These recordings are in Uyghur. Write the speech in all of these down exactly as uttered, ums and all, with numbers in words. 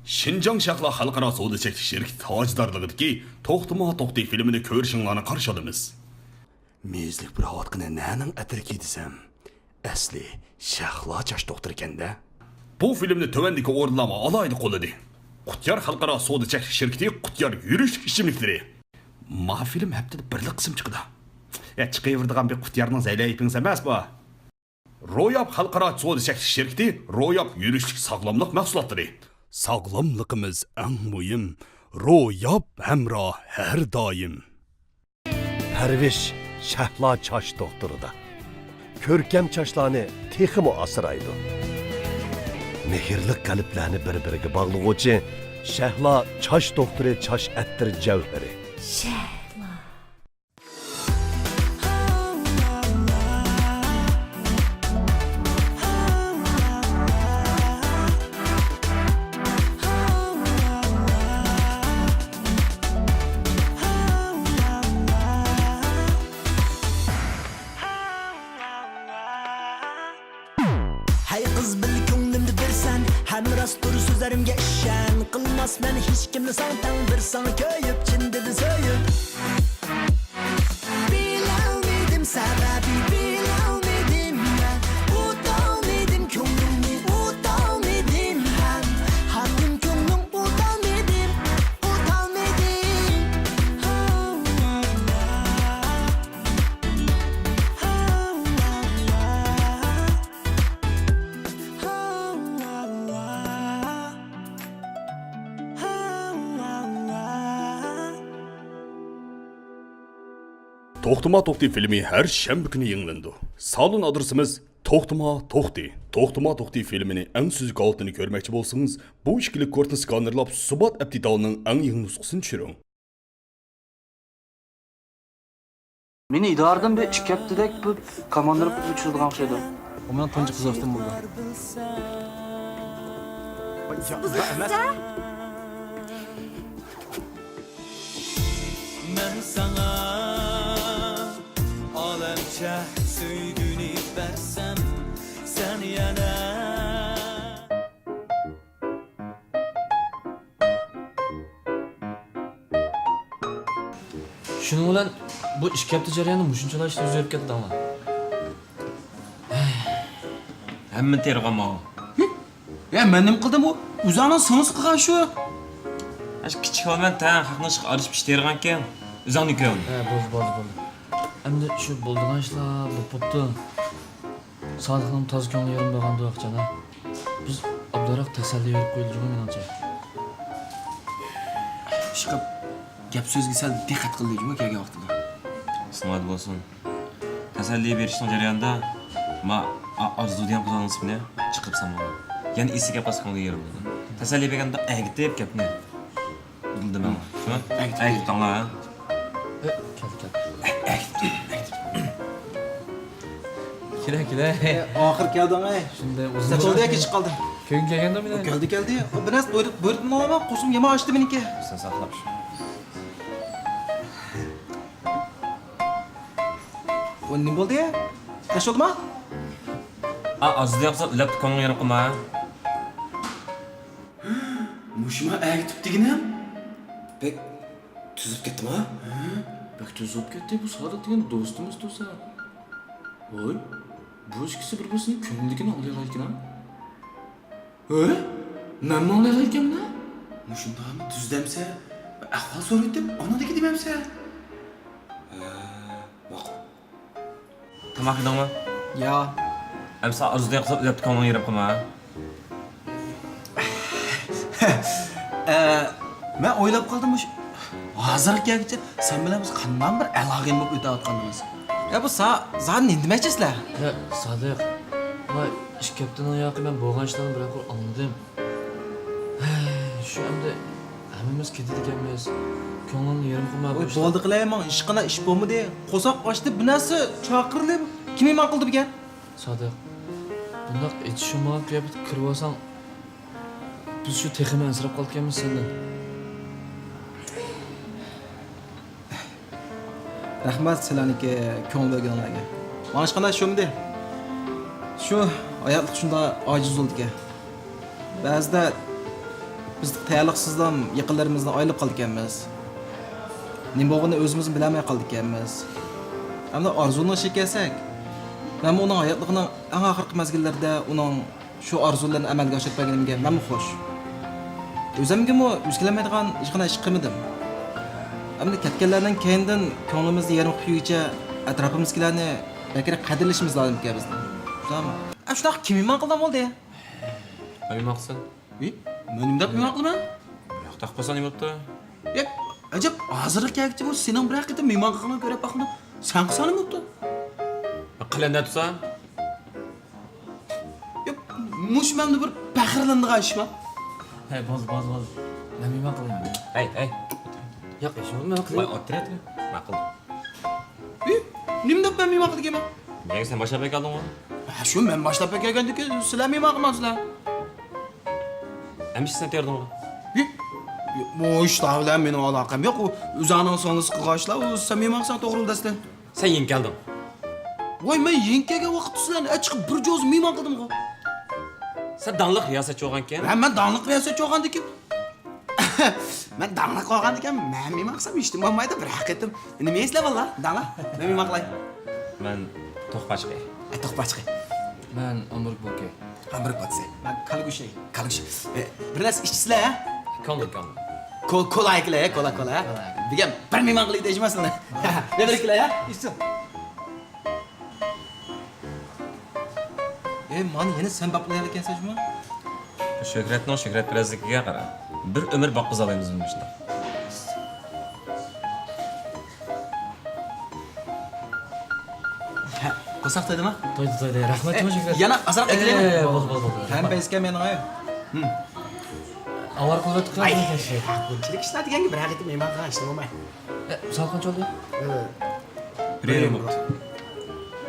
شىنجاڭ شەھلا خەلقئارا سودا چەكلىك شىركىتى تاجدارلىقىدىكى توختىما توختى فىلىمىنى كۆرۈشۈڭلارنى قارشى ئالىمىز. مېيىزلىك پۇراۋاتقىنى نەنىڭ ئەتىرىكى دېسەم، ئەسلى شەھلا چاچ دوختۇرىكەن-دە. بۇ فىلىمنى تۆۋەندىكى ئورۇنلارمۇ ئالاھىدە قوللىدى. قۇتيار خەلقئارا سودا چەكلىك شىركىتى قۇتيار يۈرۈشلۈك ئىچىملىكلىرى. ما فىلىم ھەپتىدە بىرلا قىسىم چىقىدۇ. يا، چىقىۋېرىدىغان بىر قۇتيارنىڭ زەيلەيپىڭىز ئەمەس بۇ. روياپ خەلقئارا سودا چەكلىك شىركىتى روياپ يۈرۈشلۈك ساغلاملىق مەھسۇلاتلىرى. ساغلاملىقىمىز ئەڭ مۇھىم، روياپ ھەمراھ ھەر دائىم. پەرۋىش شەھلا چاچ دوختۇرىدا. كۆركەم چاچلارنى تېخىمۇ ئاسرايدۇ. مېھىرلىك قەلبلەرنى بىر-بىرىگە باغلىغۇچى شەھلا چاچ دوختۇرى چاچ ئەتىر جەۋھىرى. شەھلا. ھەي قىز، بىل كۆڭلۈمدە بىرسەن، ھەم راستتۇر سۆزلىرىمگە ئىشەن. قىلماسمەن ھېچكىمنى ساڭا تەڭ، بىر ساڭا كۆيۈپ، چىن دىلدىن سۆيۈپ. بىلەلمىدىم سەۋەبى، بىلەلمىدىم مەن، ئۇتالمىدىم كۆڭلۈڭنى، ئۇتالمىدىم ھەم، ھاكىم كۆڭلۈڭ ئۇتالمىدىم، ئۇتالمىدىم. توختىما توختى فىلىمى ھەر شەنبە كۈنى يېڭىلىنىدۇ. سالون ئادرېسىمىز توختىما توختى. توختىما توختى فىلىمىنى ئەڭ سۈزۈك ھالىتىنى كۆرمەكچى بولسىڭىز، بۇ ئىككىلىك كودنى سكانېرلاپ، سۇبات ئەپ دېتالىنىڭ ئەڭ يېڭى نۇسخىسىنى چۈشۈرۈڭ. مېنى ئىدارىدىن بىر ئىككى ھەپتىدەك بىر كوماندىرلىق ئۆچۈرىدىغان ئوخشايدۇ. ئۇ مېنىڭ تۇنجى قىزارتىم بولدى. بىز ئۈچ قىزدا ئەمەس. مەن ساڭا ئالەمچە سۆيگۈنى بەرسەم، سەن يەنە. شۇنىڭ بىلەن بۇ ئىككى ھەپتە جەريانىدا مۇشۇنچىلا ئىشلار يۈز بېرىپ كەتتى، داڭلا. ھەممىنى تېرىغان ماۋۇ. يا، مەن نېمە قىلدىم؟ ئۇ ئۆزۈڭنىڭ سىڭلىسى قىلغان شۇ. ئاشۇ كىچىك بالىمەن تەڭ خەقنىڭ ئىشىغا ئارىلىشىپ ئىش تېرىغانكەن، ئۆزۈڭنى كۆرۈڭ. ھە، بولدى، بولدى، بولدى. ئەمدى شۇ بولىدىغان ئىشلار بولۇپ بوپتۇ. سادىقنىڭ تازا كۆڭلى يېرىم بولغاندۇ ئاخچانا. بىز ئابدۇراق تەسەللى بېرىپ قويىلى جۇمۇ مېنىڭچە. ئىشقىلىپ، گەپ سۆزگە سەل دىققەت قىلدى جۇمۇ كەلگەن ۋاقتىدا. ئېسىڭلاردا بولسۇن. تەسەللى بېرىشنىڭ جەريانىدا ما ئا-، ئارزۇ دېگەن قىزنىڭ ئىسمىنى چىقىرىپ سالماڭلار. يەنە ئېسى كەپ قالسا كۆڭلى يېرىم بولىدۇ. تەسەللى بەرگەندە ئەگىتىپ گەپنى. بىلدىم مەن. شۇ؟ ئەگىتىپ. ئەگىتىپ تاڭلا. ئە، كەلدى، كەلدى. ئەگىتىپ، ئەگىتىپ. كېلە، كېلە. ئاخىر كەلدىڭ، ئەي. شۇنداق ئۇزۇن. سەن چالدى ياكى چىقىپ قالدى؟ كۆڭۈل كەلگەندۇ مېنىڭ؟ كەلدى، كەلدى. بىر نەرسە بۇيرۇت، بۇيرۇتۇپ ماڭىمەن، قورسىقىم يامان ئاچتى مېنىڭكى. سەن ساقلاپ شۇ. ئۇ نېمە بولدى؟ ياخشى بولدىما؟ ئا، ئازدى ياقسا ئۆلەپتۇ، كۆڭلۈڭ يېرىم قىلما. مۇشۇما ئەگىتىپ دېگىنىم؟ بەك تۈزۈپ كەتتىما؟ ھە؟ بەك تۈزۈپ كەتتى، بۇ سادىق دېگەن دوستىمىز تۇرسا. ۋوي، بۇ ئىككىسى بىر-بىرسىنىڭ كۆڭلىدىكىنى ئاڭلايالايدىكەن-ھە؟ ھە؟ مەنمۇ ئاڭلايالايدىكەنمەن-ھە؟ مۇشۇنداقمۇ تۈز دەمسە، بىر ئەھۋال سورايتتىم، ئانىڭدىكى دېمەمسە. ھە، ماقۇل. تاماق يېدىڭمۇ؟ يا. ئەمسە ئارزۇ دېگەن قىزنى ئۆلەپتۇ، كۆڭلۈڭ يېرىم قىلما. ئە، مەن ئويلاپ قالدىم، مۇشۇ ھازىرغا كەلگۈچە سەن بىلەن بىز قانداق بىر ئەلغەيرىم بولۇپ ئۆتۈۋاتقانىمىز. يا، بۇ سا-، زادى نېمە دېمەكچى سىلەر؟ يا، سادىق، مانا ئىككى ھەپتىنىڭ ياقى مەن بولغان ئىشلارنى بىرەر قۇر ئاڭلىدىم. ھەي، شۇ ئەمدى ھەممىمىز كېتىدىكەنمىز. كۆڭلۈڭنى يېرىم قىلما بۇ ئىشلار. بولدى قىلەي، ماڭا ھېچقانداق ئىش بولمىدى. قورساق ئاچتى، بىر نەرسە چاقىرىلى، كىم ئىمان قىلدى بىكەن؟ سادىق، بۇنداق ئېچىشۇمىغان قىياپەتكە كىرىۋالساڭ، بىز شۇ تېخىمۇ ئەنسىرەپ قالىدىكەنمىز سەندىن. رەھمەت سىلەرنىڭكى كۆڭۈل بۆلگىنىڭلارغا. ماڭا ھېچقانداق چۈشەنمىدى. شۇ ھاياتلىق شۇنداق ئاجىز بولىدىكەن. بەزىدە بىز تەييارلىقسىزلا يېقىنلىرىمىزنى ئايرىلىپ قالىدىكەنمىز. نېمە بولغىنىنى ئۆزىمىزمۇ بىلەلمەي قالىدىكەنمىز. ئەمدى ئارزۇنىڭ ئىشىغا كەلسەك، مەنمۇ ئۇنىڭ ھاياتلىقىنىڭ ئەڭ ئاخىرقى مەزگىللىرىدە ئۇنىڭ شۇ ئارزۇلىرىنى ئەمەلگە ئاشۇرۇپ بەرگىنىمگە مەنمۇ خۇش. ئۆزۈمگىمۇ يۈز كېلەلمەيدىغان ھېچقانداق ئىش قىلمىدىم. ئەمدى كەتكەنلەرنىڭ كەينىدىن كۆڭلىمىزنى يېرىم قىلىپ يۈرگۈچە ئەتراپىمىزدىكىلەرنى بەكرەك قەدىرلىشىمىز لازىمكەن بىزنىڭ. شۇنداقمۇ؟ ئە، شۇنداق كىم مېھمان قىلغان بولدى؟ مەن مېھمان قىلسام. ئى، مەن نېمە دەپ مېھمان قىلىمەن؟ ياق، تاقىپ قويساڭ نېمە بوپتۇ؟ ياق، ئەجەب، ھازىرغا كەلگۈچە بۇ سېنىڭ بىرەر قېتىم مېھمان قىلغىنىڭنى كۆرۈپ باقمىدىم. سەن قىلساڭ نېمە بوپتۇ؟ قىلىمەن دەپ تۇرسام. ياق، مۇشۇ مەندە بىر پەخىرلىنىدىغان ئىشما. ھەي، بولدى، بولدى، بولدى. مەن مېھمان قىلىمەن. ھەي، ھەي. ياق، ئىش بولماي قىلىمەن. ۋاي، ئولتۇر، ئولتۇر. ماقۇل. ئى، نېمە دەپ مەن مېھمان قىلدىكەنمەن؟ نېگە سەن باشلاپ ئەكەلدىڭغۇ؟ ھە، شۇ مەن باشلاپ ئەكەلگەندىكىن سىلەر مېھمان قىلمامسىلەر؟ ھەمىشە سەن تېرىدىڭغۇ؟ ئى، ئى، ئۇ ئىشلار بىلەن مېنىڭ ئالاقەم يوق. ئۇ ئۆزۈڭنىڭ سىڭلىسى قىلغان ئىشلار، ئۇ سەن مېھمان قىلساڭ توغرا بولىدۇ ئەسلى. سەن يېڭى كەلدىڭ. ۋاي، مەن يېڭى كەلگەن ۋاقىتتا سىلەرنى ئەچىقىپ بىر جوزا مېھمان قىلدىمغۇ. سەن داڭلىق رىياسەتچى بولغانكەن. ھە، مەن داڭلىق رىياسەتچى بولغاندىكىن. مەن داڭلىق بولغاندىكىن، مەن مېھمان قىلسام ھېچنېمە بولمايدۇ، بىر قېتىم. نېمە يەيسىلەر بالىلار؟ داڭلار. مەن مېھمان قىلاي. مەن توخۇ پاچىقى. ئە، توخۇ پاچىقى. مەن ئامبۇرگ بوكى. ئامبۇرگ بوكى. مەن كالگۇشى. كالگۇشى. ئە، بىر نەرسە ئىچىسىلەر، ھە؟ كاللا، كاللا. كو-، كولا ئەكىلە، كولا، كولا. كولا. دېگەن بىر مېھمان قىلىدۇ دېمەسلەر. نېمە كېلە، ھە؟ ئىچسۇن. ئەي، مانا يەنە سەن باققىلى ئىكەنسەن جۇمۇ. شۆھرەتنىڭ شۆھرەتپەرەسلىكىگە قارا. بىر ئۆمۈر باققۇزالايمىز مۇشۇنداق. ھە، قورساق تويدىما؟ تويدى، تويدى. رەھمەت، ئە، جۇمۇ شۆھرەت. يەنە ئازراق ئەكىلەيمۇ؟ ئە، بولدى، بولدى، بولدى. ھەم بەيسكەن مېنىڭ ئايۇم. ھىم. ئاۋارە قىلىۋېتىپ قويۇڭ. ئاي، بۇنچىلىك ئىشلار دېگەنگە بىر ھەقىقىي مېھمان قىلغان ئىشلار بولماي. ئە، ساققان چولدى؟ ئە. بىر يېرىم بولدى.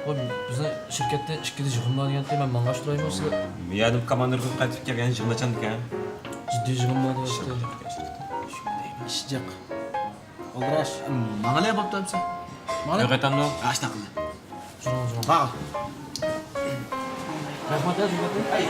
ۋاي، بىزنىڭ شىركەتتە ئىككىدە يىغىن بار دېگەنتى، مەن ماڭغاچ تۇرايمۇ سىلەر؟ يەردىن كاماندىرغا قايتىپ كەلگەن يىغىن ئاچامدىكەن؟ جىددىي يىغىن بار دېگەنتى. شۇنداق دەيمەن، ئىش جىق. ئالدىراش. ماڭىلى بوپتۇ ئەمسە. ماڭىلى. يوق، ئېيتامدۇ؟ ئاشۇنداق قىلدى. جۇڭ، جۇڭ. باغ. رەھمەت، ھە، جۇڭ. ئەي.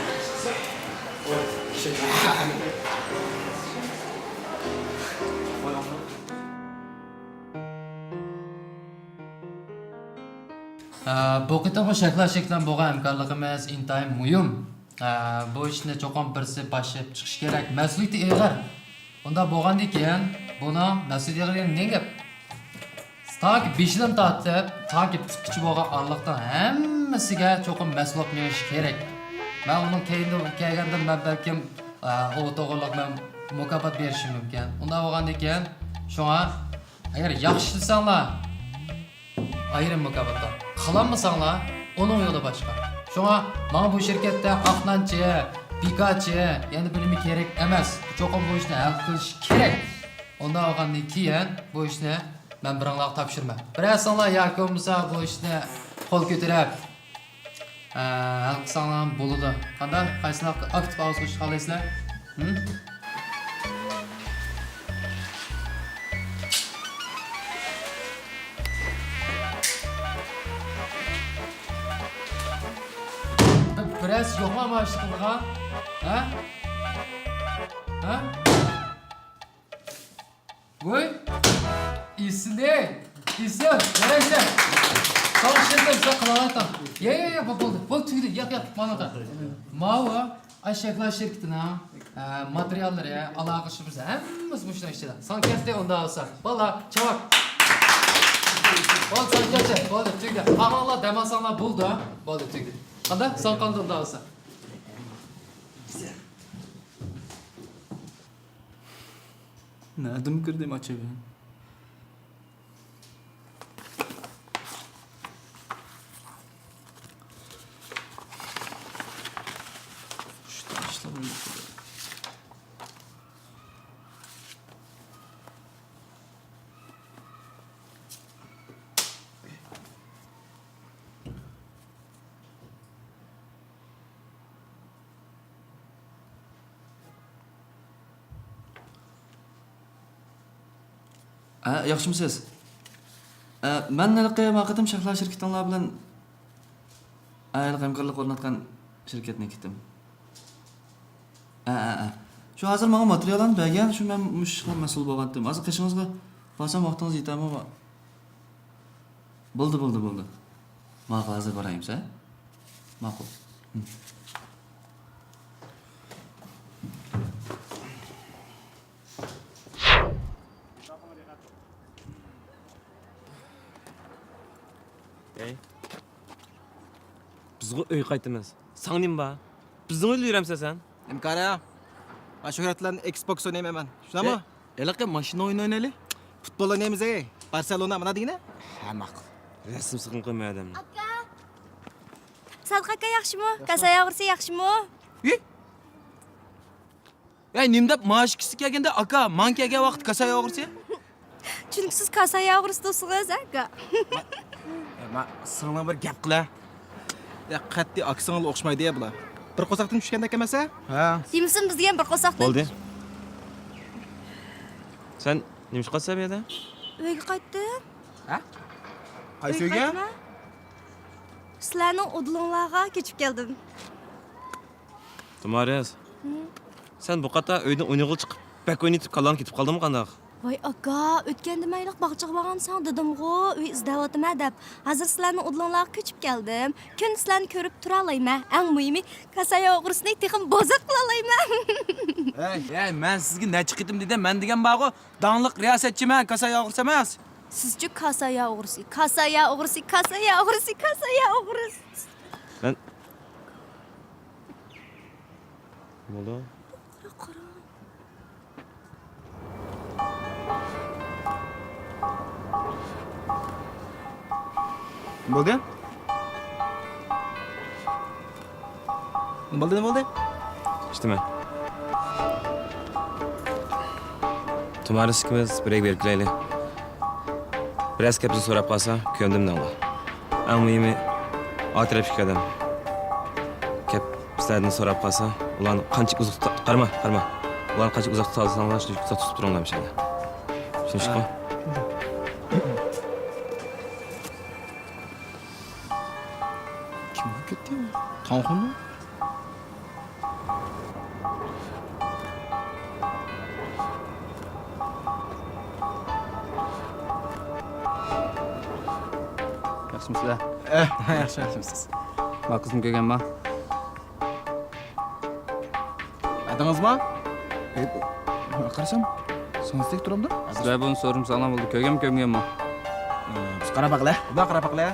ئە، بۇ قېتىمقى شەھلا شىركىتى بىلەن بولغان ھەمكارلىقىمىز ئىنتايىن مۇھىم. ئە، بۇ ئىشنى چوقۇم بىرسى باشلاپ چىقىشى كېرەك. مەسئۇلىيىتى ئېغىر. ئۇنداق بولغاندىكىن، بۇنىڭ مەسئۇلىيىتى ئېغىر دېگەن نېمە گەپ؟ تاكى بېشىدىن تارتىپ، تاكى پۈتكۈچە بولغان ئارىلىقنىڭ ھەممىسىگە چوقۇم مەسئۇل بولۇپ مېڭىشى كېرەك. مەن ئۇنىڭ كەينىدىن كەلگەندە، مەن بەلكىم، ئە، ئۇ توغرىلىق مەن مۇكاپات بېرىشىم مۇمكىن. ئۇنداق بولغاندىكىن، شۇڭا ئەگەر ياخشى ئىشلىسەڭلار، ئايرىم مۇكاپاتلار. قىلالمىساڭلار، ئۇنىڭ يولى باشقا. شۇڭا ماڭا بۇ شىركەتتە ئاق نانچى، بىكارچى، يەنە بىر نېمە كېرەك ئەمەس. چوقۇم بۇ ئىشنى ھەل قىلىش كېرەك. ئۇنداق بولغاندىن كېيىن بۇ ئىشنى مەن بىرىڭلارغا تاپشۇرىمەن. بىرەرسىڭلار ياكى بولمىسا بۇ ئىشنى قول كۆتۈرۈپ، ئە، ھەل قىلساڭلار بولىدۇ. قانداق؟ قايسىلار ئاكتىپ ئاۋاز قوشۇشنى خالايسىلەر؟ ھىم؟ بىرەرسى يوقما مانا شۇ قىلىدىغان؟ ھە؟ ھە؟ ۋوي! ئېسىل، ئېسىل! يارايسەن! ساڭا ئىشەندىم، سەن قىلالايسەن. يا، يا، يا، بولدى، بولدى، بولدى، تۈگىدى. ياق، ياق، مانا قارا. ماۋۇ ئاشەكلا شىركىتىنىڭ، ئە، ماتېرىياللىرى، ئالاقىلىشىمىز ھەممىسى مۇشۇنىڭ ئىچىدە. ساڭا كەتتى ئۇنداق بولسا. بالىلار، چاۋاك! بولدى، ساڭا كەتتى. بولدى، تۈگىدى. قالغانلار دەم ئالساڭلار بولدى. بولدى، تۈگىدى. قانداق؟ ساڭا قالدى ئۇنداق بولسا. نەدىن كىردىم ئاچىغا؟ ھە، ياخشىمۇسىز؟ ئە، مەن ھېلىقى ما قېتىم شەھلا شىركىتىڭلار بىلەن، ئە، ھېلىقى ھەمكارلىق ئورناتقان شىركەتنىڭ كىتىم. ئە، ئە، ئە. شۇ ھازىر ماڭا ماتېرىياللارنى بەرگەن، شۇ مەن مۇشۇ ئىشقا مەسئۇل بولغانتىم. ھازىر قېشىڭىزغا بارسام ۋاقتىڭىز يېتەرمۇ؟ بولدى، بولدى، بولدى. ماقۇل، ھازىر بارايمىز، ھە؟ ماقۇل. ھىم. ھەي. بىزغۇ ئۆي قايتىمىز. ساڭا نېمە بار؟ بىزنىڭ ئۆيدە يۈرەمسەن سەن؟ نېمە كارى؟ مانا شۆھرەت بىلەن ئېكسبوكس ئوينايمەن مەن. شۇنداقمۇ؟ ئەي، ھېلىقى ماشىنا ئويۇنى ئوينايلى. پۇتبول ئوينايمىز، ئەي. بارسېلونا مانا دېگىنە. ھە، ماقۇل. رەسىم سىغىن قويماي ئادەمنى. ئاكا! سادىق ئاكا ياخشىمۇ؟ ياخشى. كاساي ئاغرىسى ياخشىمۇ؟ ھېي! ئەي، نېمە دەپ مانا ئىككىسى كەلگەندە ئاكا، ماڭا كەلگەن ۋاقىتتا كاساي ئاغرىسى؟ چۈنكى سىز كاساي ئاغرىسى دوستىڭىز، ھە، ئاكا؟ ئەي، ما، سىڭلىڭ بىر گەپ قىلە. يا، قەتئىي ئاكا-سىڭىلگە ئوخشىمايدۇ يا بۇلار. بىر قوساقتىن چۈشكەندەك ئەمەس، ھە؟ ھە. دېمىسۇن بىز دېگەن بىر قوساقتىن. بولدى. سەن نېمە ئىش قىلىسەن بۇ يەردە؟ ئۆيگە قايتتىم. ھە؟ قايسى ئۆيگە؟ سىلەرنىڭ ئۇدۇلۇڭلارغا كۆچۈپ كەلدىم. تۇمارىس، ھىم؟ سەن بۇ قاتا ئۆيدىن ئوينىغىلى چىقىپ، بەك ئوينىتىپ، كاللاڭ كېتىپ قالدىمۇ قانداق؟ ۋاي ئاكا، ئۆتكەندە مەيلىق باغچىغا بارغاندا ساڭا دېدىمغۇ، ئۆي ئىزدەۋاتىمەن دەپ. ھازىر سىلەرنىڭ ئۇدۇلۇڭلارغا كۆچۈپ كەلدىم. كۈندە سىلەرنى كۆرۈپ تۇرالايمەن. ئەڭ مۇھىمى، كاساي ئوغرىسىنى تېخىمۇ بوزەك قىلالايمەن. ھەي، ھەي، مەن سىزگە نەچچە قېتىم دېدىم، مەن دېگەن بارغۇ، داڭلىق رىياسەتچىمەن، كاساي ئوغرىسى ئەمەس. سىزچۇ كاساي ئوغرىسى، كاساي ئوغرىسى، كاساي ئوغرىسى، كاساي ئوغرىسى. مەن بولدى. قارا، قارا. بولدى. بولدى، بولدى. ئىشتىمەن. تۇمارىس ئىككىمىز بىرگە بېرىپ كېلەيلى. بىرەر گەپنى سوراپ قالسا، كۆندۈم دەڭلار. ئەڭ مۇھىمى، ئا تەرەپتىكى ئادەم كەپ سىلەردىن سوراپ قالسا، ئۇلارنى قانچە ئۇزاق تۇتا-، قارىما، قارىما. ئۇلارنى قانچە ئۇزاق تۇتالىساڭلار، شۇنچە ئۇزاق تۇتۇپ تۇرۇڭلار مۇشۇ يەردە. چۈشەندىڭىزمۇ؟ كىم بولۇپ كەتتى؟ تاڭخۇنمۇ؟ ياخشىمۇسىلەر؟ ئەھ، ياخشى، ياخشىمۇسىز؟ ما قىزنى كۆرگەنما؟ ئەدىڭىزما؟ ئەي، قارىسام، سىڭلىسىدەك تۇرامدۇ؟ سىلەر بۇنى سورىمىساڭلار بولدى، كۆرگەنمۇ كۆرمىگەنمۇ؟ بىز قاراپ باقىلى. بۇنداق قاراپ باقىلى.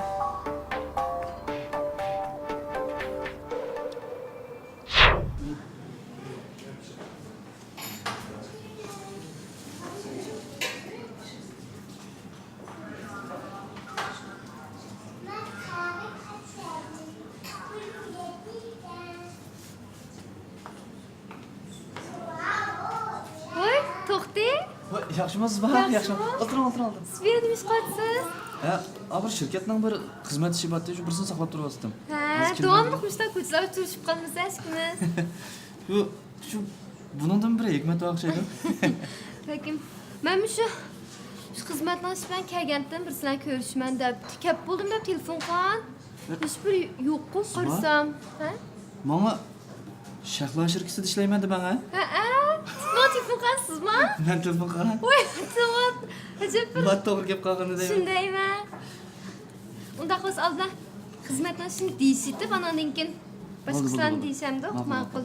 ۋاي، توختى. ۋاي، ياخشىمۇ سىز؟ ياخشىمۇ؟ ياخشىمۇ. ئولتۇرۇڭ، ئولتۇرۇڭ، ئولتۇرۇڭ. سىز بۇ يەردە نېمە ئىش قىلىۋاتىسىز؟ ھە، ئا، بىر شىركەتنىڭ بىر خىزمەت ئىشى بارتى، شۇ بىرسىنى ساقلاپ تۇرۇۋاتتىم. ھە، ھازىر كىرىمەن. داۋاملىق مۇشۇنداق كوچىلاردا ئۇچرىشىپ قالىمىز ھە ئىككىمىز. شۇ، شۇ، بۇنىڭدىمۇ بىر ھېكمەت بار ئوخشايدۇ. بەلكىم. مەنمۇ شۇ، شۇ خىزمەتنىڭ ئىشى بىلەن كەلگەنتىم، بىر سىلەرنى كۆرۈشىمەن دەپ. كەپ بولدۇم دەپ تېلېفون قىلغان. ھېچبىر يوققۇ، سىزما؟ قارىسام. ھە؟ ماڭا شەھلا شىركىتىدە ئىشلەيمەن دېمەڭ ھە؟ ھەئە. ماڭا تېلېفون قىلغانسىزما؟ مەن تېلېفون قىلغان. ۋاي، تېلېفون. ئەجەب بىر. ما توغرا گەپ قىلغىنىدە. شۇندايمەن. ئۇنداق بولسا ئالدىدا خىزمەتنىڭ ئىشىنى دېيىشىۋېتىپ، ئاناندىن كېيىن باشقا ئىشلارنى دېيىشەمدۇق؟ ماقۇل، ماقۇل. ماقۇل.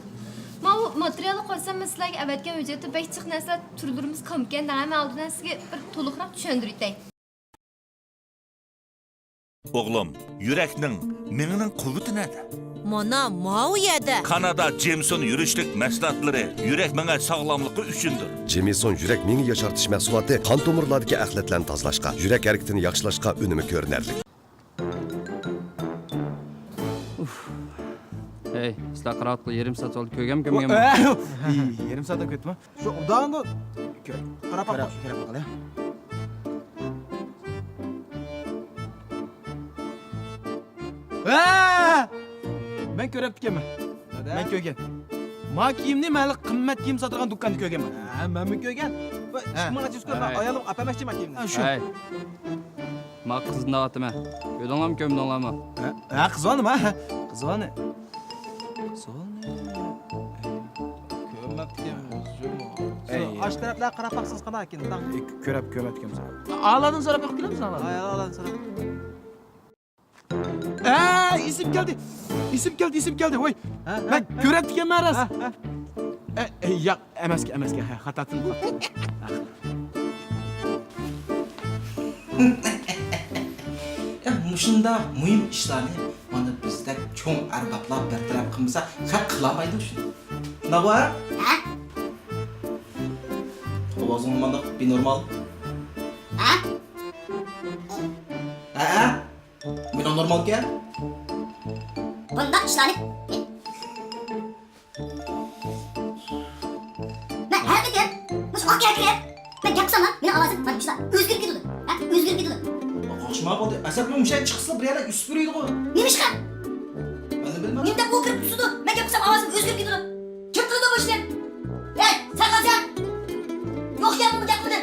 ماۋۇ ماتېرىيالنى قارىسام، مەن سىلەرگە ئەۋەتكەن ھۆججەتتە بەك جىق نەرسىلەر، تۈرلىرىمىز كامكەن دەڭ، مەن ئالدىدا سىزگە بىر تولۇقراق چۈشەندۈرۈۋېتەي. ئوغلۇم، يۈرەكنىڭ، مېڭىنىڭ قۇۋۋىتى نەدە؟ مانا، ماۋۇ يەردە. كانادا جېمسون يۈرۈشلۈك مەھسۇلاتلىرى يۈرەك مېڭە ساغلاملىقى ئۈچۈندۇر. جېمسون يۈرەك مېڭە ياشارتىش مەھسۇلاتى قان تومۇرلاردىكى ئەخلەتلەرنى تازىلاشقا، يۈرەك ھەرىكىتىنى ياخشىلاشقا ئۈنۈمى كۆرۈنەرلىك. ئۇف. ھەي، سىلەر قاراۋاتقىلى يېرىم سائەت بولدى، كۆرگەنمۇ كۆرمىگەنمۇ؟ يېرىم سائەت بولۇپ كەتتىمۇ؟ شۇ ئۇداڭغۇ. كۆر. قاراپ باق. قاراپ، قاراپ باققىلى. ھە! مەن كۆرۈپتىكەنمەن. مەن كۆرگەن. ما كىيىمنى مەن قىممەت كىيىم ساتىدىغان دۇكاندا كۆرگەنمەن. ھە، مەنمۇ كۆرگەن. ھە. ئىككى مىڭ ئەتىيۇز كۆرگەن. ھەي. ئايالىمغا ئاپارماقچىمەن كىيىمنى. ھە، شۇ. ھەي. ما قىزنى دەۋاتىمەن. كۆردۈڭلارمۇ، كۆرمىدىڭلارمۇ؟ ھە، ھە، قىزۋالنى ما. قىزۋالنى. قىزۋالنى. كۆرمەپتىكەنمەن. ئاشۇ تەرەپلەرگە قاراپ باقسىڭىز قانداق ئىكەن، داڭ. ئۆ، كۆرەپ، كۆرمەپتىكەنمىز. ئالادىن سوراپ بېقىپ كېلەمسىز، ئالا؟ ھاي، ئالادىن سوراپ. ئە، ئېسىم كەلدى. ئېسىم كەلدى، ئېسىم كەلدى. ۋاي، ھە، ھە، مەن ھە. كۆرەپتىكەنمەن راست. ھە، ھە. ئە، ئە، ياق، ئەمەسكەن، ئەمەسكەن. ھە، خاتا تىل. يا، مۇشۇنداق مۇھىم ئىشلارنى مانا بىزدەك چوڭ ئەربابلار بىر تەرەپ قىلمىسا، خەق قىلالمايدۇ شۇنى. شۇنداقمۇ؟ ھە؟ ئاۋازىڭ مانداق بىنورمال. ھە؟ ھە؟ مېنىڭ نورمالكەن. بۇنداق ئىشلارنى مەن ھەر قېتىم مۇشۇ ئاق يەرگە كىرىپ، مەن گەپ قىلساملا، مېنىڭ ئاۋازىم مانا مۇشۇنداق ئۆزگىرىپ كېتىدۇ. ھە، ئۆزگىرىپ كېتىدۇ. قاقشىما بولدى. ئەسەتمۇ مۇشۇ چىقسىلا بىر يەردە ئۈسۈپ يۈرىدىغۇ. نېمىشقا؟ مەن بىلمەيمەن. نېمە دەپ ئۇ كىرىپ ئۈسىدۇ؟ مەن گەپ قىلسام ئاۋازىم ئۆزگىرىپ كېتىدۇ. كىم قىلىدۇ بۇ ئىشنى؟ ھەي، سەن قالسا! يوق گەپمۇ گەپ قىلدى.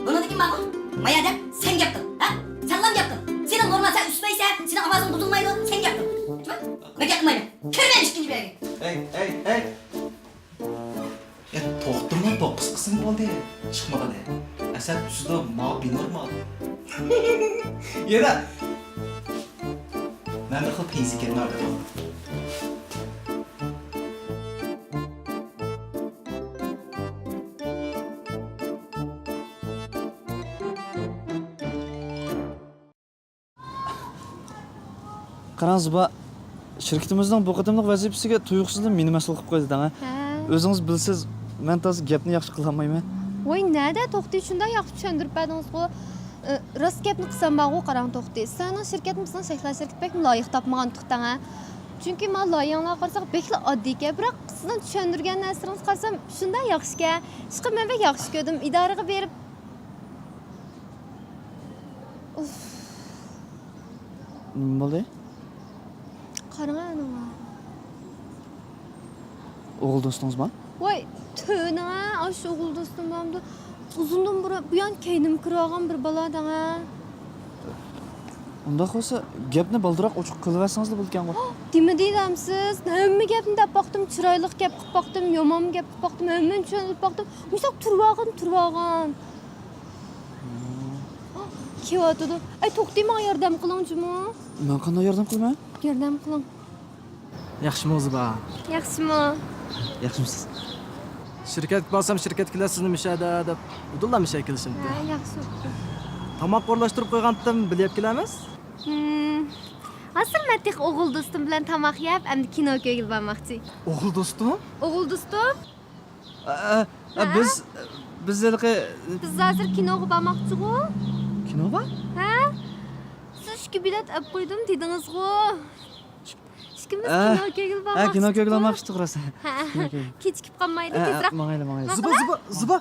بۇنىڭدىن كېيىن ماڭا، مايا دەپ سەن گەپ قىل، ھە؟ سەنلام گەپ قىل. سېنىڭ نورمال، سەن ئۈسمەيسەن، سېنىڭ ئاۋازىڭ بۇزۇلمايدۇ، سەن گەپ قىل. چۈشتۈڭمۇ؟ مەن گەپ قىلمايمەن. كىرمەن ئىككىنچى بۆلەككە. ھەي، ھەي، ھەي! يا، توختىما، توققۇز قىسىم بولدى. چىقمىغىلى. ئەسەت تۈسىدۇ، ما بىنورمال. يەنە. مەن بىر خىل پەيزى كەلمەردىم. قاراڭ زىبا، شىركىتىمىزنىڭ بۇ قېتىملىق ۋەزىپىسىگە تۇيۇقسىزلا مېنى مەسئۇل قىلىپ قويدى دەڭە. ھە. ئۆزىڭىز بىلىسىز، مەن تازا گەپنى ياخشى قىلالمايمەن. ۋاي نەدە، توختى، شۇنداق ياخشى چۈشەندۈرۈپ بەردىڭىزغۇ. ئى، راست گەپنى قىلسام بارغۇ، قاراڭ توختى، سىلەرنىڭ شىركەتنى بىزنىڭ شەھلا شىركىتى بەك لايىق تاپمىغانتۇق دەڭە. چۈنكى مانا لايىھەڭلارغا قارىساق بەكلا ئاددىيكەن، بىراق سىزنىڭ چۈشەندۈرگەن نەرسىلىرىڭىزگە قارىسام شۇنداق ياخشىكەن. ئىشقىلىپ مەن بەك ياخشى كۆردۈم، ئىدارىگە بېرىپ. ئۇف. نېمە بولدى؟ قاراڭە ئانىڭغا. ئوغۇل دوستىڭىزمۇ؟ ۋاي، تۆۋىنىڭە، ئاشۇ ئوغۇل دوستۇم بارمىدۇ؟ ئۇزۇندىن بۇرۇن بۇيان كەينىمگە كىرىۋالغان بىر بالا دەڭە. ئۇنداق بولسا، گەپنى بالدۇراق ئوچۇق قىلىۋەرسىڭىزلا بولىدىكەنغۇ. دېمىدى دەمسىز؟ ھەممە گەپنى دەپ باقتىم، چىرايلىق گەپ قىلىپ باقتىم، يامان گەپ قىلىپ باقتىم، ھەممىنى چۈشەندۈرۈپ باقتىم. مۇشۇنداق تۇرۇۋالغان، تۇرۇۋالغان. كېلىۋاتىدۇ. ئەي، توختى، ماڭا ياردەم قىلىڭچىمۇ. مەن قانداق ياردەم قىلىمەن؟ ياردەم قىلىڭ. ياخشىمۇ زىبا؟ ياخشىمۇ؟ ياخشىمۇسىز؟ شىركەتكە بارسام، شىركەتتىكىلەر سىزنى مۇشەدە دەپ، ئۇدۇللا مۇشەگە كېلىشىمدى. ھە، ياخشى بوپتۇ. تاماق ئورۇنلاشتۇرۇپ قويغانتىم، بىللە يەپ كېلەرمىز؟ ھىم. ھازىر مەن تېخى ئوغۇل دوستۇم بىلەن تاماق يەپ، ئەمدى كىنو كۆرگىلى بارماقچى. ئوغۇل دوستۇم؟ ئوغۇل دوستۇم؟ ئە، ئە، ئە، ھە؟ بىز، بىز ھېلىقى، بىز ھازىر كىنوغا بارماقچىغۇ. كىنوغا؟ ھە؟ سىز ئىككى بېلەت ئەپ قويدۇم دېدىڭىزغۇ. ئىككىمىز ئە، كىنو كۆرگىلى ھە، كىنو كۆرگىلى بارماقچىدۇق. بارماقچىدۇق راست. ھە، كىنو كۆرگىلى. كېچىكىپ قالمايلى، ھە، ھە، تېزراق. ماڭايلى، ماڭايلى. زىبا، زىبا، زىبا.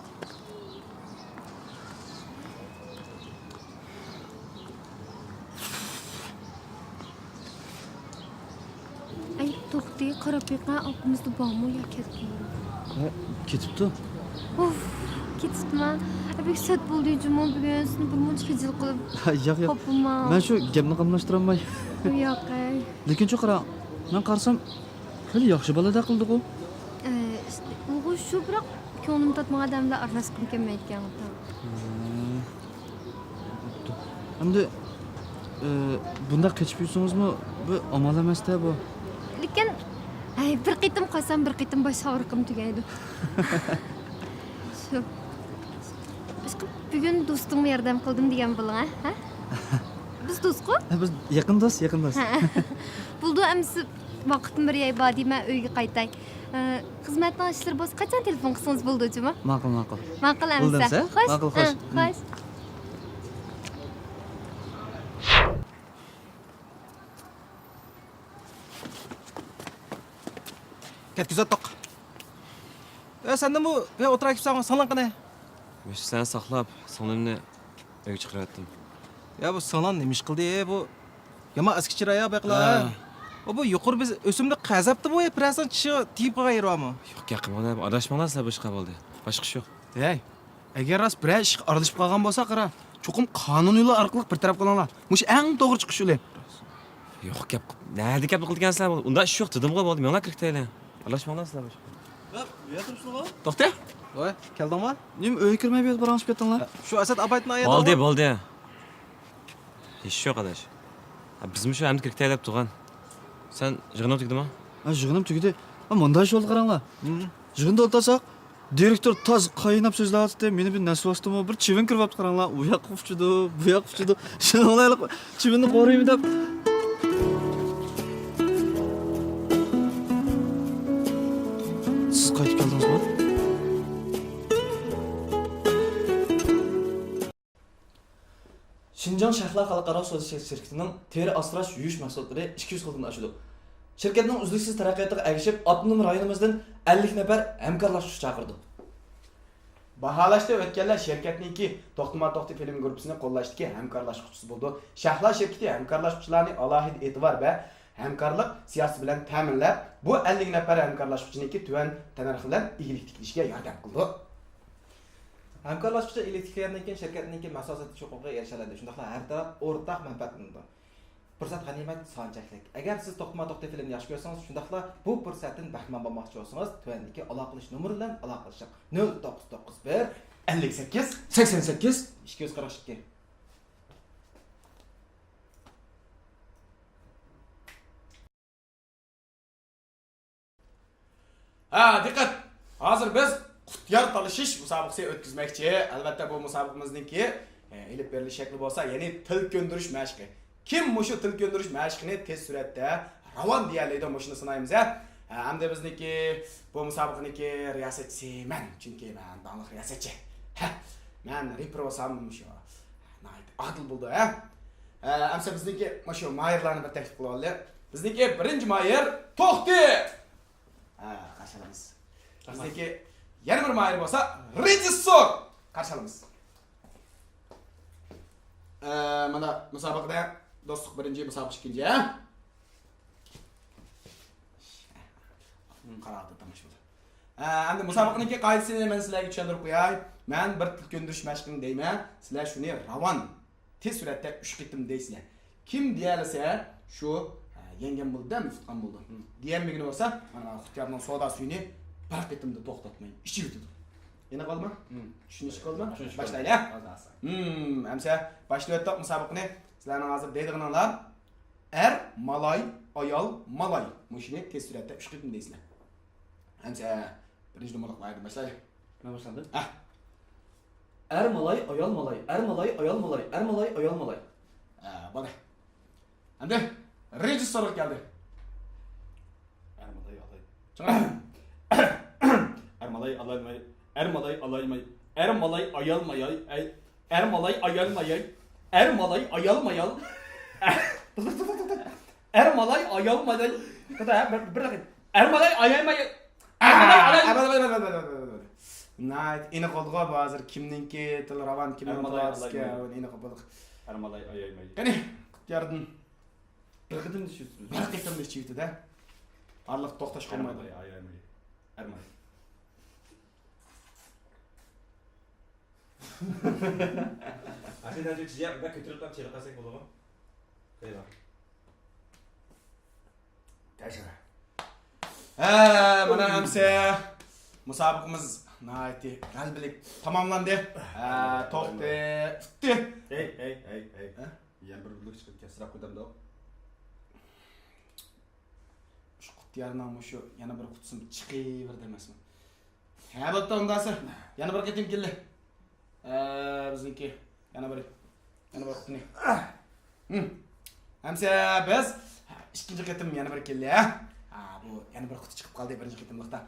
ئەي، توختى، قاراپ بېقە، ئارقىمىزدا بارمۇ يا كەتتىمۇ؟ ھە، كېتىپتۇ. ئۇف، كېتىپتىما؟ ئە، بەك سەت بولدى جۇمۇ بۈگۈن، سېنى بىر مۇنچە خىجىل قىلىپ. ياق، ياق. خاپىما. مەن شۇ گەپنى قاملاشتۇرالماي. ياق، ئەي. لېكىن شۇ قارا، مەن قارىسام، خېلى ياخشى بالىدەك قىلدىغۇ. ئە، ئۇغۇ شۇ، بىراق كۆڭلۈم تارتمىغان ئادەم بىلەن ئارىلاشقۇم كەلمەيدىكەن. ھە. بوپتۇ. ئەمدى، ئى، بۇنداق قېچىپ يۈرسىڭىزمۇ بىر ئامال ئەمەستە بۇ. لېكىن، ھەي، بىر قېتىم قالسام، بىر قېتىم باش ئاغرىقىم تۈگەيدۇ. شۇ. ئىشقىلىپ، بۈگۈن دوستۇڭغا ياردەم قىلدىم دېگەن بولۇڭ، ھە؟ بىز دوستقۇ؟ ھە، بىز يېقىن دوست، يېقىن دوست. ھە. بولدى، ئەمىسە ۋاقىتمۇ بىر يەي بار دېمە، ئۆيگە قايتاي. ئى، خىزمەتنىڭ ئىشلىرى بولسا، قاچان تېلېفون قىلسىڭىز بولىدۇ، جۇمۇ؟ ماقۇل، ماقۇل. ماقۇل ئەمىسە. بولدى ئەمىسە. خوش. ماقۇل، خوش. ئى، خوش. كەتكۈزۈۋەتتۇق. ئە، سەندىمۇ بىر ئولتۇراي كېلىپسەن، سىڭلىڭ قېنى؟ مۇشۇ سەن ساقلاپ، سىڭلىمنى ئۆيگە چىقىرىۋەتتىم. يا، بۇ سىڭلىڭ نېمە ئىش قىلدى، بۇ؟ يامان ئەسكى چىراي يا، بايقىلا. ھە. ئۇ، بۇ يۇقىرى بىز ئۆسۈملۈك قەزەپتى بۇ، يا، بىرەرسىنىڭ چىشىغا تېگىپ قالغان يېرى بارمۇ؟ يوق، گەپ قىلماڭلار، ئاداشماڭلار سىلەر بۇ ئىشقا بولدى. باشقا ئىش يوق. ھەي، ئەگەر راست بىرەر ئىشقا ئارىلىشىپ قالغان بولسا، قارا، چوقۇم قانۇن يولى ئارقىلىق بىر تەرەپ قىلىڭلار. مۇشۇ ئەڭ توغرا چىقىش يولى. يوق، گەپ، نەدە گەپ قىلىدىكەنسىلەر؟ ئۇنداق ئىش يوق دېدىمغۇ، بولدى، مېڭىڭلار كىرىپ كېتەيلى. ئارىلاشماڭلار سىلەر بۇ ئىشقا. توختى. ۋاي، كەلدىڭمۇ؟ نېمە، ئۆيگە كىرمەي بۇ يەردە پاراڭلىشىپ كەتتىڭلار؟ شۇ ئەسەت ئاپايتنىڭ ئايىغى. بولدى، بولدى. ھېچ يوق، ئاداش. بىزمۇ شۇ ئەمدى كىرىكتەي دەپ تۇرغان. سەن يىغىنىڭ تۈگىدىما؟ ھە، يىغىنىم تۈگىدى. ھە، مۇنداق ئىش بولدى، قاراڭلار. يىغىندا ئولتۇرساق، دىرېكتور تاز قايناپ سۆزلەۋاتاتتى. مېنى بىر نەسۋاستىمۇ، بىر چىۋىن كىرىۋاپتۇ، قاراڭلار. ئۇ ياققا ئۇچىدۇ، بۇ ياققا ئۇچىدۇ. شۇنىڭ بىلەن چىۋىننى قورۇيمەن دەپ. سىز قايتىپ كەلدىڭىزمۇ؟ شىنجاڭ شەھلا خەلقئارا سودا شىركىتىنىڭ تېرە ئاسراش، يۇيۇش مەھسۇلاتلىرى ئىككى يۈز خىلدىن ئاشىدۇ. شىركەتنىڭ ئۈزلۈكسىز تەرەققىياتىغا ئەگىشىپ، ئاپتونوم رايونىمىزدىن ئەللىك نەپەر ھەمكارلاشقۇچى چاقىرىدۇ. باھالاشتا ئۆتكەنلەر شىركەتنىڭكى توختىما توختى فىلىم گۇرۇپپىسىنى قوللاشتىكى ھەمكارلاشقۇچىسى بولىدۇ. شەھلا شىركىتى ھەمكارلاشقۇچىلارنى ئالاھىدە ئېتىبار ۋە ھەمكارلىق سىياسىتى بىلەن تەمىنلەپ، بۇ ئەللىك نەپەر ھەمكارلاشقۇچىنىڭكى تۆۋەن تەننەرخى بىلەن ئىگىلىك تىكلىشىگە ياردەم قىلىدۇ. ھەمكارلاشقۇچى ئىگىلىك تىكلىگەندىن كېيىن شىركەتنىڭكى مەھسۇلات سېتىش ھوقۇقىغا ئېرىشەلەيدۇ، شۇنداقلا ھەر تەرەپ ئورتاق مەنپەئەتلىنىدۇ. پۇرسەت غەنىيمەت، سان چەكلىك. ئەگەر سىز توختىما توختى فىلىمنى ياخشى كۆرسىڭىز، شۇنداقلا بۇ پۇرسەتتىن بەھرىمەن بولماقچى بولسىڭىز، تۆۋەندىكى ئالاقىلىشىش نومۇرى بىلەن ئالاقىلىشىڭ. نۆل توققۇز توققۇز بىر، ئەللىك سەككىز، سەكسەن سەككىز، ئىككى يۈز قىرىق ئىككى. ھە، دىققەت! ھازىر بىز قۇتيار تالىشىش مۇسابىقىسى ئۆتكۈزمەكچى. ئەلۋەتتە، بۇ مۇسابىقىمىزنىڭكى، ئە، ئېلىپ بېرىلىش شەكلى بولسا، يەنى تىل كۆندۈرۈش مەشقى. كىم مۇشۇ تىل كۆندۈرۈش مەشقىنى تېز سۈرئەتتە راۋان دېيەلەيدۇ، مۇشۇنى سىنايمىز، ھە؟ ھە، ئەمدى بىزنىڭكى، بۇ مۇسابىقىنىڭكى رىياسەتچىسى مەن، چۈنكى مەن داڭلىق رىياسەتچى. ھە، مەن رېپېر بولسام، مۇشۇ ناھايىتى ئادىل بولىدۇ، ھە؟ ھە، ئەمسە بىزنىڭكى مۇشۇ ماھىرلارنى بىر تەكلىپ قىلىۋالدى. بىزنىڭكى بىرىنچى ماھىر توختى! ھە، قارشى ئالىمىز. بىزنىڭكى يەنە بىر ماھىر بولسا رېژىسسور! قارشى ئالىمىز. ئە، مانا مۇسابىقىدە دوستلۇق بىرىنچى، مۇسابىقە ئىككىنچى، ھە؟ قاراۋاتىدۇ تاماشىبىنلار. ئە، ئەمدى مۇسابىقىنىڭكى قائىدىسىنى مەن سىلەرگە چۈشەندۈرۈپ قوياي. مەن بىر تىل كۆندۈرۈش مەشقىنى دەيمەن، سىلەر شۇنى راۋان تېز سۈرئەتتە ئۈچ قېتىم دەيسىلەر. كىم دېيەلىسە، شۇ، ھە، يەڭگەن بولىدۇ، ئۇتقان بولىدۇ. دېيەلمىگىنى بولسا، مانا قۇتيارنىڭ سودا سۈيىنى بىر قېتىمدا توختاتماي ئىچىۋېتىدۇ. ئېنىق بولدىما؟ چۈشىنىشلىك بولدىما؟ باشلايلى. ھە؟ ئەمسە باشلىۋەتتۇق مۇسابىقىنى. سىلەرنىڭ ھازىر دەيدىغىنىڭلار ئەر، مالاي، ئايال، مالاي. مۇشۇنى تېز سۈرئەتتە ئۈچ قېتىم دەيسىلەر. ئەمسە بىرىنچى نومۇرلۇق لايىھەدىن باشلايلى. مەن باشلامدىم؟ ھە. ئەر مالاي، ئايال مالاي، ئەر مالاي، ئايال مالاي، ئەر مالاي، ئايال مالاي. ھە، بولدى. ئەمدى رېژىسسورغا كەلدى. ئەر مالاي، ئالاي. چىڭ. ئەر مالاي، ئالاي ماي، ئەر مالاي، ئالاي ماي، ئەر مالاي، ئايال ماياي، ئەي، ئەر مالاي، ئايال ماياي، ئەر مالاي، ئايال مايال. توختا، توختا، توختا، توختا. ئەر مالاي، ئايال مالاي. توختا، بىر، بىر دەقىقە. ئەر مالاي، ئايال مايال. ئەر مالاي، ئايال. ناھايىتى ئېنىق بولدىغۇ بۇ ھازىر. كىمنىڭكى تىلى راۋان، كىمنىڭ تىلى ئاجىزكەن، ئېنىق بولدى. ئەر مالاي، ئايال مايال. قېنى، قۇتياردىن. بىر قېتىمدا چۈشۈرسىمىز. بىر قېتىمدا چۈشۈۋېتىدۇ. ئارىلىق توختاش قالمايدۇ. ئەر مالاي، ئايال مايال. ئەر مالاي. ئاشۇنداق تېز بەك كۆتۈرۈپ تۇرۇپ چېلىقلىساك بولىدۇ. خېرى بار. ھە، مانا ئەمسە مۇسابىقىمىز ناھايىتى غەلىبىلىك تاماملاندى. ھە، توختى ئۇتتى. ھەي، ھەي، ھەي، ھەي. ھە؟ يەنە بىر بىرلىك چىقىپ كەتسىرەپ قويدۇمدۇ. شۇ قۇتيارنىڭ مۇشۇ يەنە بىر قۇتىسىمۇ چىقىۋېرىدۇ ئەمەسمۇ؟ ھە، بوپتۇ، ئۇنداقسا يەنە بىر قېتىم كېلىلى. ئە، بىزنىڭكى يەنە بىر، يەنە بىر قېتىم. ھىم. ئەمسە بىز ئىككىنچى قېتىم يەنە بىر كېلىلى، ھە؟ ھە، بۇ يەنە بىر قۇتى چىقىپ قالدى بىرىنچى قېتىملىقتا.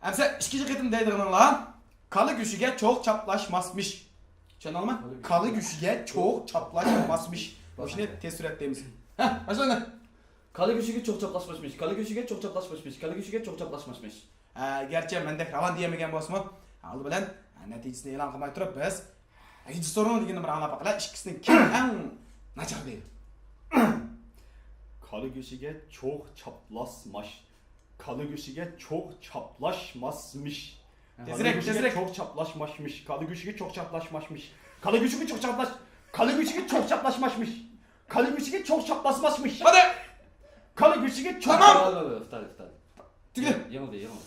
ئەمسە ئىككىنچى قېتىم دەيدىغىنىڭلار، كالا گۆشىگە چوغ چاپلاشماسمىش. چۈشەندىڭلارمۇ؟ كالا گۆشىگە چوغ چاپلاشماسمىش. مۇشۇنى تېز سۈرئەت دەيمىز. ھە، باشلاڭلار. كالا گۆشىگە چوغ چاپلاشماسمىش. كالا گۆشىگە چوغ چاپلاشماسمىش. كالا گۆشىگە چوغ چاپلاشماسمىش. ھە، گەرچە مەندەك راۋان دېيەلمىگەن بولسىمۇ، ئالدى بىلەن، ھە، نەتىجىسىنى ئېلان قىلماي تۇرۇپ، بىز رېژىسسورنىڭ دېگىنىنى بىر ئاڭلاپ باقىلى، ئىككىسىنىڭ كىم ئەڭ ناچار دەيدۇ. كالا گۆشىگە چوغ چاپلاشماش. كالا گۆشىگە چوغ چاپلاشماسمىش. تېزرەك، تېزرەك. كالا گۆشىگە چوغ چاپلاشماسمىش. كالا گۆشىگە چوغ چاپلاشماسمىش. كالا گۆشىگە چوغ چاپلاش-، كالا گۆشىگە چوغ چاپلاشماسمىش. كالا گۆشىگە چوغ چاپلاشماسمىش. ھادى. كالا گۆشىگە چوغ. تامام. توختاڭ، توختاڭ، توختاڭ. تۈگىدى. يېڭىلدى، يېڭىلدى.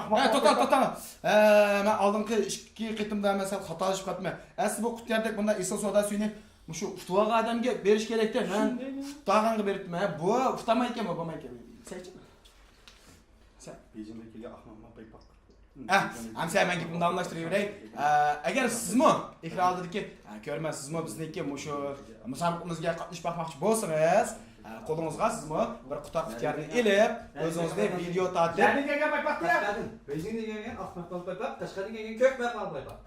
ئەخمەق. ھە، توختاڭ، توختاڭ. ھە، مەن ئالدىنقى ئىككى قېتىمدا مەن سەل خاتالىشىپ قاپتىمەن. ئەسلى بۇ قۇتىياردەك بۇنداق ئېسىل سودا سۈيىنى مۇشۇ ئۇتۇۋالغان ئادەمگە بېرىش كېرەكتى. مەن ئۇتۇۋالغانغا بېرىپتىمەن. بۇ ئۇتالمايدىكەن، بۇ بولمايدىكەن. سەن ئىچىمە. سەن. بېيجىڭدىن كەلگەن ئاخماق پايپاق. ئە، ئەمسە مەن گېپىمنى داۋاملاشتۇرۇۋېرەي. ئە، ئەگەر سىزمۇ ئېكران ئالدىدىكى، ئە، كۆرۈرمەن، سىزمۇ بىزنىڭكى مۇشۇ مۇسابىقىمىزگە قاتنىشىپ باقماقچى بولسىڭىز، ئە، قولىڭىزغا سىزمۇ بىر قۇتا قۇتىيارنى ئېلىپ، ئۆزىڭىزنى ۋىدېو تارتىپ. نەدىن كەلگەن پايپاق دېگەن؟ بېيجىڭدىن كەلگەن ئاق مەقبەل پايپاق، قەشقەردىن كەلگەن كۆك مەقبەل پايپاق.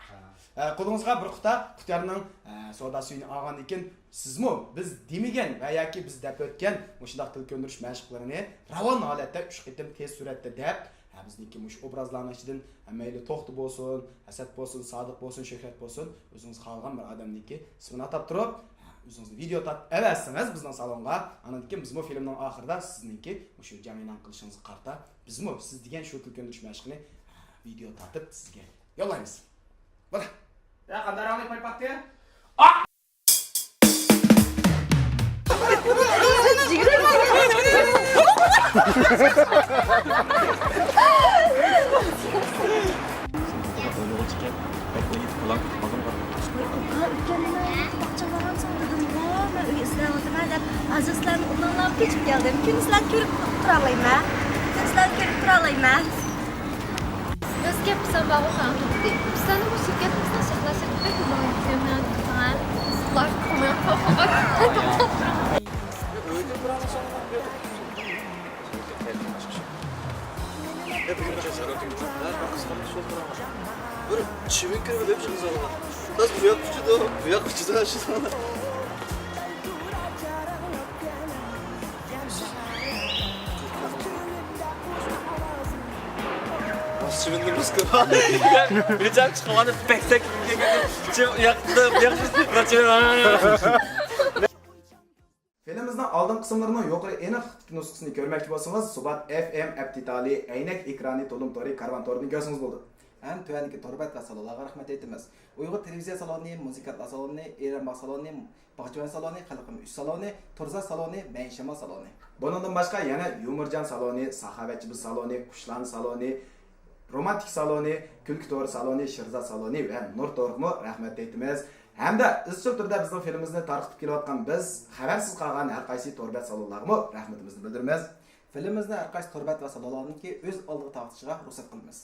ئە، قولىڭىزغا بىر قۇتا قۇتىيارنىڭ، ئە، سودا سۈيىنى ئالغاندىن كېيىن، سىزمۇ بىز دېمىگەن ۋە ياكى بىز دەپ ئۆتكەن مۇشۇنداق تىل كۆندۈرۈش مەشىقلىرىنى راۋان ھالەتتە ئۈچ قېتىم تېز سۈرئەتتە دەپ، ھە، بىزنىڭكى مۇشۇ ئوبرازلارنىڭ ئىچىدىن، ھە، مەيلى توختى بولسۇن، ھەسەت بولسۇن، سادىق بولسۇن، شۆھرەت بولسۇن، ئۆزىڭىز خالىغان بىر ئادەمنىڭكى ئىسمىنى ئاتاپ تۇرۇپ، ھە، ئۆزىڭىزنى ۋىدېو تارتىپ ئەۋەتسىڭىز بىزنىڭ سالونغا، ئاندىن كېيىن بىزمۇ فىلىمنىڭ ئاخىرىدا سىزنىڭكى مۇشۇ جەڭ ئېلان قىلىشىڭىزغا قارىتا بىزمۇ سىز دېگەن شۇ تىل كۆندۈرۈش مەشىقىنى، ھە، ۋىدېو تارتىپ سىزگە يوللايمىز. بولدى. يا، قانداق رەڭلىك پايپاقتى؟ ئۇكام، ئۆتكەندە مەن باغچىغا بارغانسەن دېدىمغۇ، مەن ئۆي ئىزدەۋاتىمەن دەپ. ھازىر سىلەرنىڭ ئورنۇڭلارغا كۆچۈپ كەلدىم. كۈندە سىلەرنى كۆرۈپ تۇرالايمەن. كۈندە سىلەرنى كۆرۈپ تۇرالايمەن. بىز گەپ قىلسام بارغۇ ساڭا توختى. بىز سەننى بۇ شىركەتىمىزنىڭ سەھنە شىركىتىدە كۆرمەيۋاتىمەن. قىزلار قوماق قوماق. بىر چىۋىن كىرىپ ئۆلۈپ چىقىزالغان. بىز بۇ ياققا ئۇچىدۇ، بۇ ياققا ئۇچىدۇ، شۇ. بىر جان چىقىۋالدى، پەكسەك. چىۋ-، ياقتى، ياقتى. فىلىمىمىزنىڭ ئالدىنقى قىسىملىرىنىڭ يۇقىرى ئېنىقلىقتىكى نۇسخىسىنى كۆرمەكچى بولسىڭىز، سۇبات ئېف ئېم ئەپ دېتالى، ئەينەك ئېكرانى، تولۇم تورى، كارۋان تورىدىن كۆرسىڭىز بولىدۇ. ھەم تۆۋەندىكى تور بەت ۋە سالونلارغا رەھمەت ئېيتىمىز. ئۇيغۇر تېلېۋىزىيە سالونى، مۇزىكانتلار سالونى، ئېرەن باغ سالونى، باغچىۋەن سالونى، خەلقىم ئۈچ سالونى، تورزا سالونى، مەيىن شامال سالونى. بۇنىڭدىن باشقا يەنە يۇمۇرجان سالونى، ساخاۋەتچى بىز سالونى، قۇشلان سالونى، رومانتىك سالونى، كۈلكە تورى سالونى، شىرزا سالونى ۋە نۇر تورىغىمۇ رەھمەت ئېيتىمىز. ھەمدە ئىزچىل تۈردە بىزنىڭ فىلىمىمىزنى تارقىتىپ كېلىۋاتقان بىز خەۋەرسىز قالغان ھەر قايسى تور بەت سالونلارغىمۇ رەھمىتىمىزنى بىلدۈرىمىز. فىلىمىمىزنى ھەر قايسى تور بەت ۋە سالونلارنىڭكى ئۆز ئالدىغا تارقىتىشىغا رۇخسەت قىلىمىز.